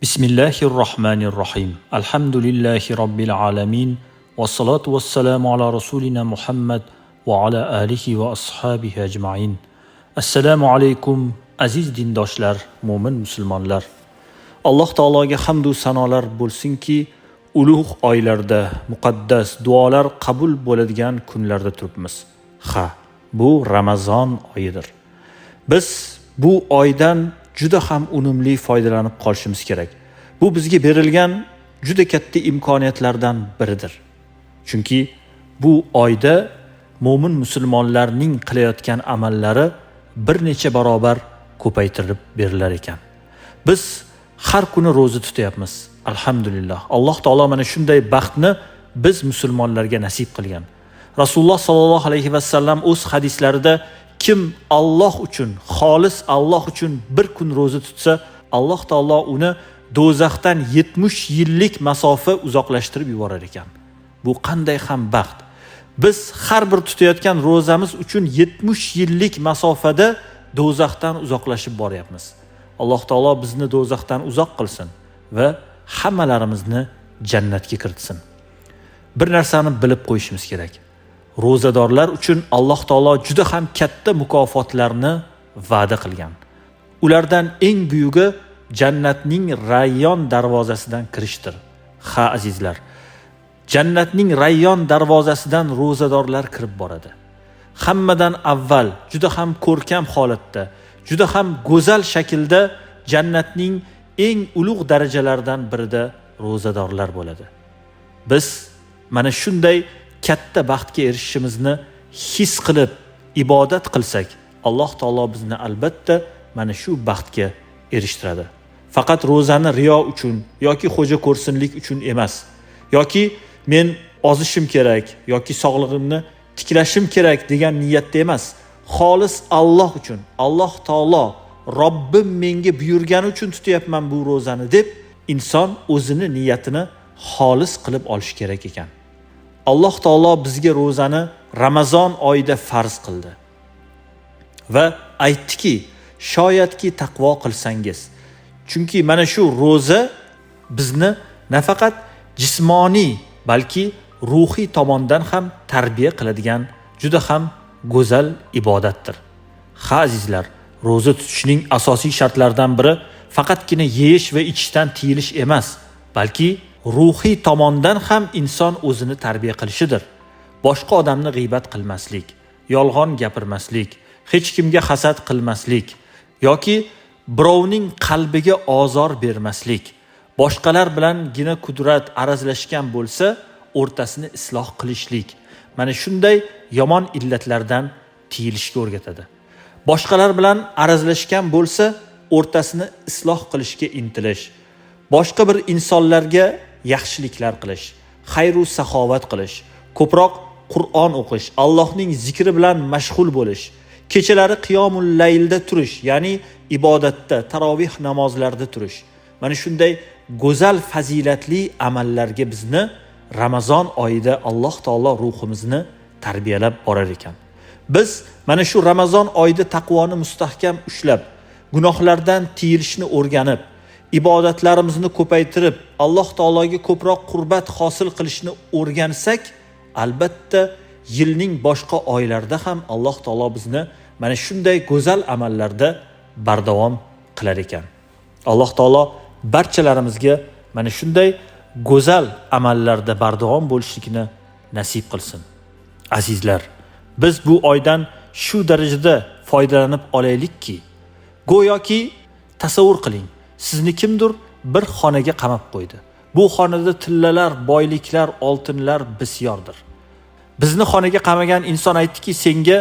Bismillahirrohmanirrohim. Alhamdulillahi robbil alamin. Vassalatu vassalamu ala rasulina Muhammad va ala alihi va ashabihi ajmain. Assalomu alaykum aziz dindoshlar, mo'min musulmonlar. Alloh taologa hamd va sanolar bo'lsinki, ulug' oylarda, muqaddas duolar qabul bo'ladigan kunlarda turibmiz. Ha, bu Ramazon oyidir. Biz bu oydan juda ham unumli foydalanib qolishimiz kerak. Bu bizga berilgan juda katta imkoniyatlardan biridir. Chunki bu oyda mo'min musulmonlarning qilayotgan amallari bir necha barobar ko'paytirib berilar ekan. Biz har kuni ro'za tutyapmiz. Alhamdulillah. Alloh taolo mana shunday baxtni biz musulmonlarga nasib qilgan. Rasululloh sallallohu alayhi va sallam o'z hadislarida kim Alloh uchun, xolis Alloh uchun bir kun ro'za tutsa, Alloh taolo uni do'zaxdan 70 yillik masofa uzoqlashtirib yuborar ekan. Bu qanday ham baxt. Biz har bir tutayotgan ro'zamiz uchun 70 yillik masofada do'zaxdan uzoqlashib boryapmiz. Alloh taolo bizni do'zaxdan uzoq qilsin va hammalarimizni jannatga kiritsin. Bir narsani bilib qo'yishimiz kerak. Ro'zadorlar uchun Alloh taolo juda ham katta mukofotlarni va'da qilgan. Ulardan eng buyugi jannatning Rayyon darvozasidan kirishdir. Ha, azizlar, jannatning Rayyon darvozasidan ro'zadorlar kirib boradi. Hammadan avval juda ham ko'rkam holatda, juda ham go'zal shaklda jannatning eng ulug' darajalaridan birida ro'zadorlar bo'ladi. Biz mana shunday katta baxtga erishishimizni his qilib ibodat qilsak, Alloh taolo bizni albatta mana shu baxtga erishtiradi. Faqat ro'zani riyo uchun yoki xo'ja ko'rsinlik uchun emas, yoki men ozishim kerak yoki sog'lig'imni tiklashim kerak degan niyatda emas, xolis Alloh uchun, Alloh taolo Robbim menga buyurgani uchun tutyapman bu ro'zani deb inson o'zini niyatini xolis qilib olish kerak ekan. Alloh taolo bizga ro'zani Ramazon oyida farz qildi va aytdiki, shoyatki taqvo qilsangiz. Chunki mana shu ro'za bizni nafaqat jismoniy, balki ruhiy tomondan ham tarbiya qiladigan juda ham go'zal ibodatdir. Ha, azizlar, ro'za tutishning asosiy shartlaridan biri faqatgina yeyish va ichishdan tiyilish emas, balki ruhiy tomondan ham inson o'zini tarbiya qilishidir. Boshqa odamni g'iybat qilmaslik, yolg'on gapirmaslik, hech kimga hasad qilmaslik yoki birovning qalbiga ozor bermaslik, boshqalar bilan gina kudrat arazlashgan bo'lsa, o'rtasini isloh qilishlik. Mana shunday yomon illatlardan tiyilishga o'rgatadi. Boshqalar bilan arazlashgan bo'lsa, o'rtasini isloh qilishga intilish, boshqa bir insonlarga yaxshiliklar qilish, xayru saxovat qilish, ko'proq Qur'on o'qish, Allohning zikri bilan mashg'ul bo'lish, kechalari qiyomul laylda turish, ya'ni ibodatda, tarovih namozlarida turish. Mana shunday go'zal fazilatli amallarga bizni Ramazon oyida Alloh taolo ruhimizni tarbiyalab borar ekan. Biz mana shu Ramazon oyida taqvoni mustahkam ushlab, gunohlardan tiyilishni o'rganib, ibodatlarimizni ko'paytirib, Alloh taologa ko'proq qurbat hosil qilishni o'rgansak, albatta yilning boshqa oylarida ham Alloh taolo bizni mana shunday go'zal amallarda bardavom qilar ekan. Alloh taolo barchalarimizga mana shunday go'zal amallarda bardavom bo'lishlikni nasib qilsin. Azizlar, biz bu oydan shu darajada foydalanib olaylikki, go'yoki tasavvur qiling, sizni kimdir bir xonaga qamab qo'ydi. Bu xonada tillalar, boyliklar, oltinlar bisyordir. Bizni xonaga qamagan inson aytdiki, senga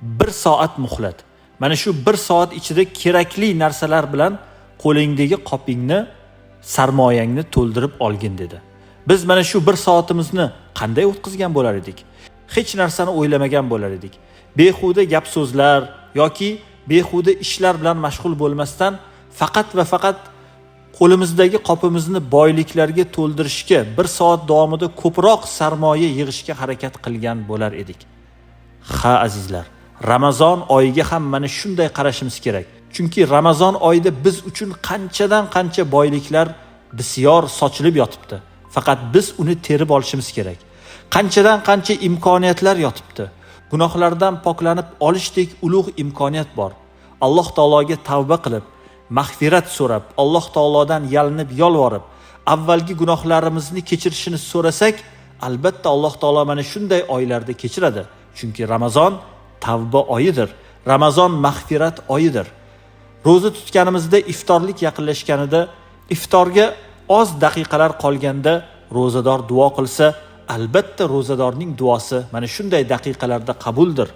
1 soat muhlat. Mana shu 1 soat ichida kerakli narsalar bilan qo'lingdagi qopingni, sarmoyangni to'ldirib olgin dedi. Biz mana shu 1 soatimizni qanday o'tkazgan bo'lar edik? Hech narsani o'ylamagan bo'lar edik. Behuda gap so'zlar yoki behuda ishlar bilan mashg'ul bo'lmasdan faqat va faqat qo'limizdagi qopimizni boyliklarga to'ldirishga 1 soat davomida ko'proq sarmoya yig'ishga harakat qilgan bo'lar edik. Ha, azizlar, Ramazon oyiga ham mana shunday qarashimiz kerak. Chunki Ramazon oyida biz uchun qanchadan qancha boyliklar bisyor sochilib yotibdi. Faqat biz uni terib olishimiz kerak. Qanchadan qancha imkoniyatlar yotibdi. Gunohlardan poklanib olishdek ulug' imkoniyat bor. Alloh taologa tavba qilib, mag'firat so'rab, Alloh taolodan yalinib yolvorib, avvalgi gunohlarimizni kechirishini so'rasak, albatta Alloh taolo mana shunday oylarda kechiradi. Chunki Ramazon tavba oyidir. Ramazon mag'firat oyidir. Ro'za tutganimizda iftorlik yaqinlashganida, iftorga oz daqiqalar qolganda ro'zador duo qilsa, albatta ro'zadorning duosi mana shunday daqiqalarda qabuldir.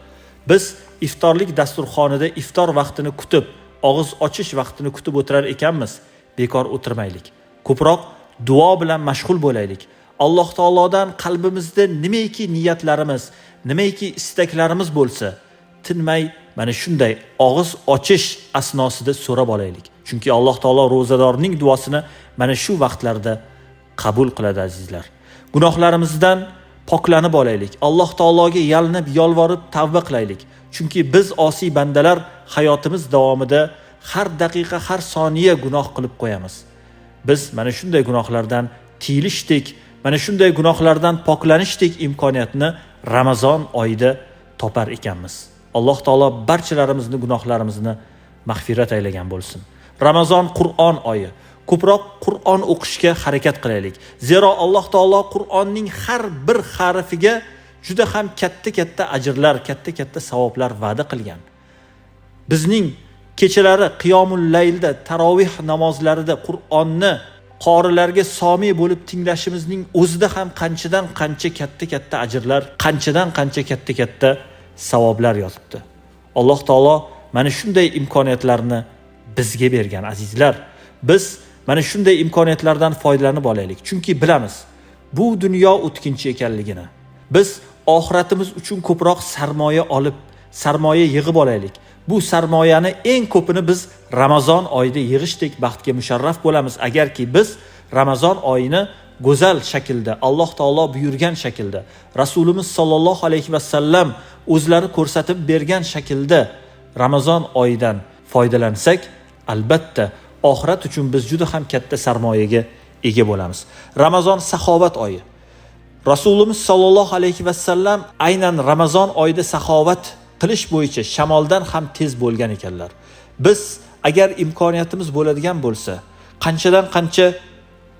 Biz iftorlik dasturxonida iftor vaqtini kutib, og'iz ochish vaqtini kutib o'tirar ekanmiz, bekor o'tirmaylik. Ko'proq duo bilan mashg'ul bo'laylik. Alloh taolodan qalbimizda nimaiki niyatlarimiz, nimaiki istaklarimiz bo'lsa, tinmay mana shunday og'iz ochish asnosida so'rab olaylik. Chunki Alloh taolo ro'zadorning duosini mana shu vaqtlarda qabul qiladi azizlar. Gunohlarimizdan poklanib olaylik. Alloh taologa yalinib, yolvorib tavba qilaylik. Chunki biz osiy bandalar hayotimiz davomida har daqiqa, har soniya gunoh qilib qo'yamiz. Biz mana shunday gunohlardan tiyilishdek, mana shunday gunohlardan poklanishdek imkoniyatni Ramazon oyida topar ekanmiz. Alloh taolo barchalarimizni gunohlarimizni mag'firat aylagan bo'lsin. Ramazon Qur'on oyi. Ko'proq Qur'on o'qishga harakat qilaylik. Zero Alloh taolo Qur'onning har bir harfiga juda ham katta-katta ajrlar, katta-katta savoblar va'da qilgan. Bizning kechalari qiyomul laylda, tarovih namozlarida Qur'onni qorilarga somiy bo'lib tinglashimizning o'zida ham qanchadan qancha katta-katta ajrlar, qanchadan qancha katta-katta savoblar yotibdi. Alloh taolo mana shunday imkoniyatlarni bizga bergan azizlar. Biz mana shunday imkoniyatlardan foydalanib olaylik. Chunki bilamiz, bu dunyo o'tkinchi ekanligini. Biz oxiratimiz uchun ko'proq sarmoya olib, sarmoya yig'ib olaylik. Bu sarmoyani eng ko'pini biz Ramazon oyida yig'ishdek baxtga musharraf bo'lamiz. Agarki biz Ramazon oyini go'zal shaklda, Alloh taolo buyurgan shaklda, Rasulimiz sollallohu alayhi va sallam o'zlari ko'rsatib bergan shaklda Ramazon oyidan foydalansak, albatta oxirat uchun biz juda ham katta sarmoyaga ega bo'lamiz. Ramazon saxovat oyi. Rasulimiz sollallohu alayhi va sallam aynan Ramazon oyida saxovat qilish bo'yicha shamoldan ham tez bo'lgan ekanlar. Biz agar imkoniyatimiz bo'ladigan bo'lsa, qanchadan qancha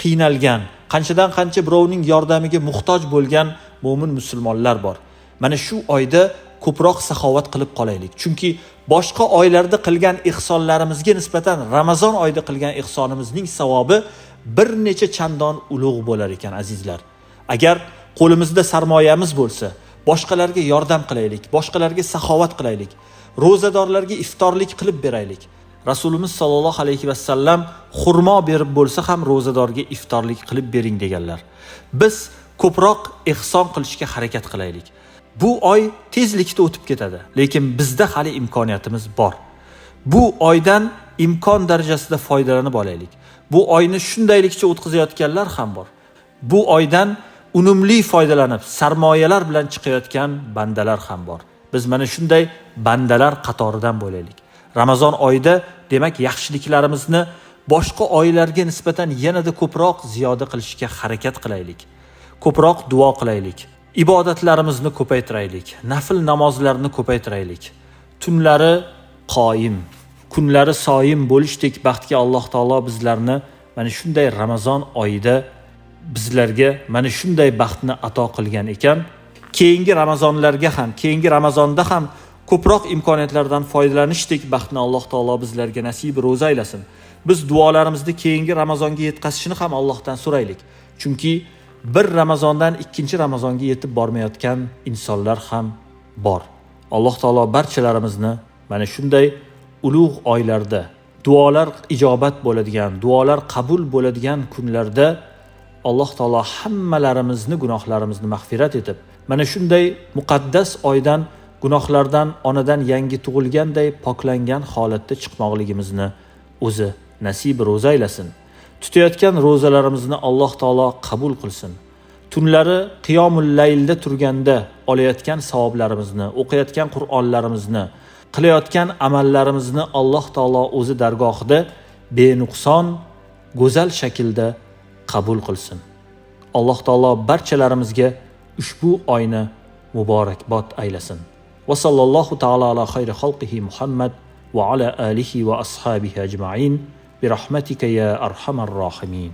qiynalgan, qanchadan qancha birovning yordamiga muhtoj bo'lgan mo'min musulmonlar bor. Mana shu oyda ko'proq saxovat qilib qolaylik. Chunki boshqa oylarda qilgan ihsonlarimizga nisbatan Ramazon oyida qilgan ihsonimizning savobi bir necha chandon ulug' bo'lar ekan azizlar. Agar qo'limizda sarmoyamiz bo'lsa, boshqalarga yordam qilaylik, boshqalarga saxovat qilaylik, ro'zadorlarga iftorlik qilib beraylik. Rasulimiz sollallohu alayhi va sallam xurmo berib bo'lsa ham ro'zadorga iftorlik qilib bering deganlar. Biz ko'proq ihson qilishga harakat qilaylik. Bu oy tezlikda o'tib ketadi, lekin bizda hali imkoniyatimiz bor. Bu oydan imkon darajasida foydalanib olaylik. Bu oyni shundaylikcha o'tkazayotganlar ham bor. Bu oydan unumli foydalanib, sarmoyalar bilan chiqayotgan bandalar ham bor. Biz mana shunday bandalar qatoridan bo'laylik. Ramazon oyida demak yaxshiliklarimizni boshqa oylarga nisbatan yanada ko'proq ziyoda qilishga harakat qilaylik. Ko'proq duo qilaylik. Ibodatlarimizni ko'paytiraylik. Nafl namozlarni ko'paytiraylik. Tunlari qoyim, kunlari soyim bo'lishdek baxtga Alloh taolo bizlarni mana shunday Ramazon oyida bizlarga mana shunday baxtni ato qilgan ekan. Keyingi Ramazonlarga ham, keyingi Ramazonda ham ko'proq imkoniyatlardan foydalanishdek baxtni Alloh taolo bizlarga nasib ro'za aylasin. Biz duolarimizni keyingi Ramazonga yetkazishini ham Allohdan so'raylik. Chunki bir Ramazondan ikkinchi Ramazonga yetib bormayotgan insonlar ham bor. Alloh taolo barchalarimizni mana shunday ulug' oylarda, duolar ijobat bo'ladigan, duolar qabul bo'ladigan kunlarda Alloh taolo hammalarimizni gunohlarimizni mag'firat etib, mana shunday muqaddas oydan gunohlardan onadan yangi tug'ilganday poklangan holatda chiqmoqligimizni o'zi nasib ro'za aylasin. Tutayotgan ro'zalarimizni Alloh taolo qabul qilsin. Tunlari qiyomul laylda turganda olayotgan savoblarimizni, o'qiyotgan Qur'onlarimizni, Qilayotgan amallarimizni Alloh taolo o'zi dargohida benuqson, go'zal shaklda qabul qilsin. Alloh taolo barchalarimizga ushbu oyni muborakbod aylasin. Va sallallohu taolo ala xayri xalqihi Muhammad va ala alihi va ashabihi ajmain bi rahmatika ya arhamar rohimin.